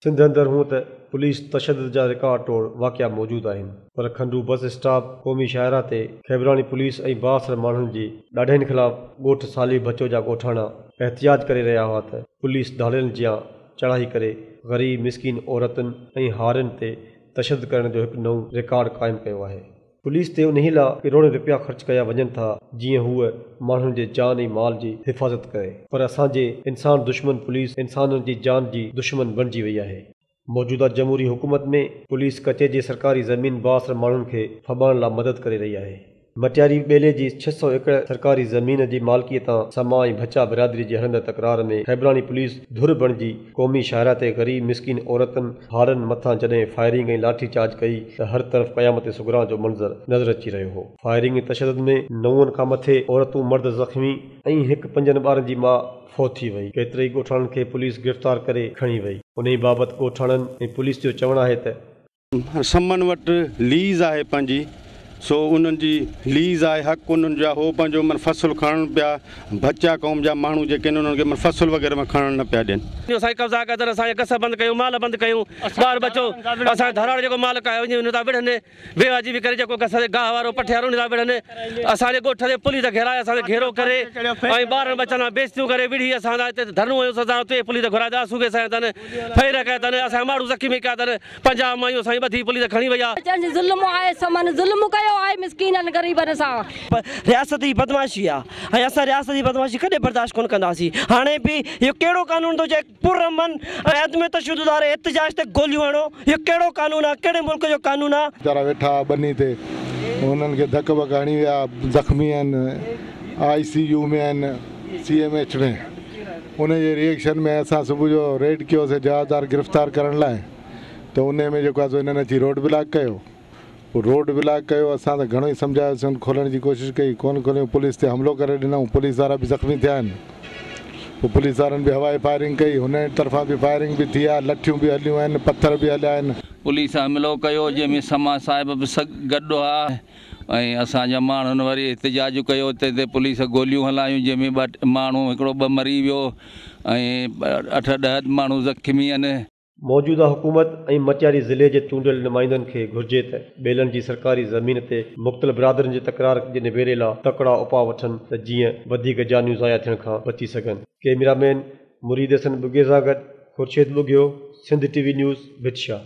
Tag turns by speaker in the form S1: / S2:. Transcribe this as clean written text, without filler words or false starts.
S1: سنڌ اندر هونء ته پوليس تشدد جا رڪارڊ ٽوڙ واقعا موجود آهن پر کنڊو بس اسٽاپ قومي شاهراهه تي کيبراڻي پوليس ۽ بااثر ماڻهن جي ڏاڍين خلاف ڳوٺ صالح ڀچو جا ڳوٺاڻا احتجاج ڪري رهيا هئا ته پوليس ڌاڙيلن جيان چڙهائي ڪري غريب مسڪين عورتن ۽ هارين تي تشدد ڪرڻ جو هڪ نئون رڪارڊ قائم ڪيو آهي. پوليس تي انهي لا ڪروڙين رپيا خرچ ڪيا وڃن ٿا جيئن هوء ماڻهن جي جان ۽ مال جي حفاظت ڪري پر اسان جي انسان دشمن پوليس انسانن جي جان جي دشمن بڻجي وئي آهي. موجوده جمهوري حڪومت ۾ پوليس ڪچي جي سرڪاري زمين بااثر ماڻهن کي ڦٻائڻ لا مدد ڪري رهي آهي. مٽياري ٻيلي جي 600 ايڪڙ سرڪاري زمين جي مالڪي تان سما ۽ ڀچا برادري جي هلندڙ تڪرار ۾ کيبراڻي پوليس ڌر بڻجي قومي شاهراهه تي غريب مسڪين عورتن، هارين مٿان جڏهن فائرنگ ۽ لاٺي چارج ڪئي ته هر طرف قيامت صغريٰ جو منظر نظر اچي رهيو هو. فائرنگ ۽ تشدد ۾ نون کان مٿي عورتون مرد زخمي ۽ هڪ پنجن ٻارن جي ماء فوت ٿي وئي. ڪيترئي ڳوٺاڻن کي پوليس گرفتار ڪري کڻي وئي. انهي بابت ڳوٺاڻن ۽ پوليس جو چوڻ آهي ته.
S2: سمن وٽ ليز آهي پنهنجي سو انهن جي ليز آهي حق انهن جو آهي هو پنهنجو من فصل کڻن پيا ڀچا قوم جا ماڻهو جيڪي آهن انهن کي من فصل وغيره ۾ کڻڻ نه پيا ڏين.
S3: اسان کي قبضا ڪيا اٿن اسان جا گس بند ڪيون مال بند ڪيون ٻار ٻچو اسان جو ڌراڙ جيڪو مال ڪاهي وڃي ان تان وڙهن بي واجبي ڪري جيڪو گس تي گاهه وارو پٺي وارو ان سان وڙهن اسان جي ڳوٺ تي پوليس گهيرائي اسان تي گهيرو ڪري ۽ ٻارن ٻچن سان بيعزتيون ڪري وڙهي اسان سان هتي ڌرڻو هنيو اسان اتي پوليس گهرائي ته آنسو گيس هنيا اٿن فائر ڪيا اٿن اسان جا ماڻهو زخمي ڪيا اٿن 50 مايون اسان جي ٻڌي پوليس کڻي وئي آ.
S4: چئن ظلم آهي سمن ظلم ڪيو آهي مسڪينن غريبن سان.
S5: رياست جي بدمعاشي آ ۽ اسان رياست جي بدمعاشي ڪڏهن برداشت ڪونه ڪنداسين هاڻي به اهو ڪهڙو قانون ٿو چئي پر امن ۽ عدم تشدد واري احتجاج تي گوليون هڻو اهو ڪهڙو قانون آ ڪهڙي ملڪ جو قانون آ.
S6: ويچارا ويٺا ها ٻني تي انهن کي ڌڪ وڪ هڻي ويا زخمي آهن آء سي يو ۾ آهن سي ايم ايڇ ۾ ان جي ري ايڪشن ۾ اسان صبح جو ريڊ ڪيوسي جوابدار گرفتار ڪرڻ لاء ته انهي ۾ جيڪو آهي سو هنن اچي روڊ بلاڪ ڪيو پوء روڊ بلاڪ ڪيو اسان ته گهڻو ئي سمجهايوسين کولڻ جي ڪوشش ڪئي ڪونه کوليون پوليس تي حملو ڪري ڏنائون پوليس وارا به زخمي ٿيا آهن پوء پوليس وارن به هوائي فائرنگ ڪئي هن طرفان به فائرنگ به ٿي آهي لٺيون به هليون آهن پٿر به هليا آهن.
S7: پوليس حملو ڪيو جنهن ۾ سما صاحب به گڏ هئا ۽ اسان جا ماڻهن وري احتجاج ڪيو تنهن تي پوليس گوليون هلايون جنهن ۾ ٻه ماڻهو هڪڙو ٻه مري ويو ۽ اٺ ڏهه ماڻهو زخمي آهن.
S1: موجوده حڪومت ۽ مٽياري ضلعي جي چونڊيل نمائندن کي گهرجي ته ٻيلن جي سرڪاري زمين تي مختلف برادرين جي تڪرار جي نبيري لا تڪڙا اپاء وٺن ته جيئن وڌيڪ جانيون ضايع ٿيڻ کان بچي سگهن. ڪئميرا مين مريد حسن ٻگهيي سان گڏ Khurshid Bughio, Sindh T V news, Bhit Shah.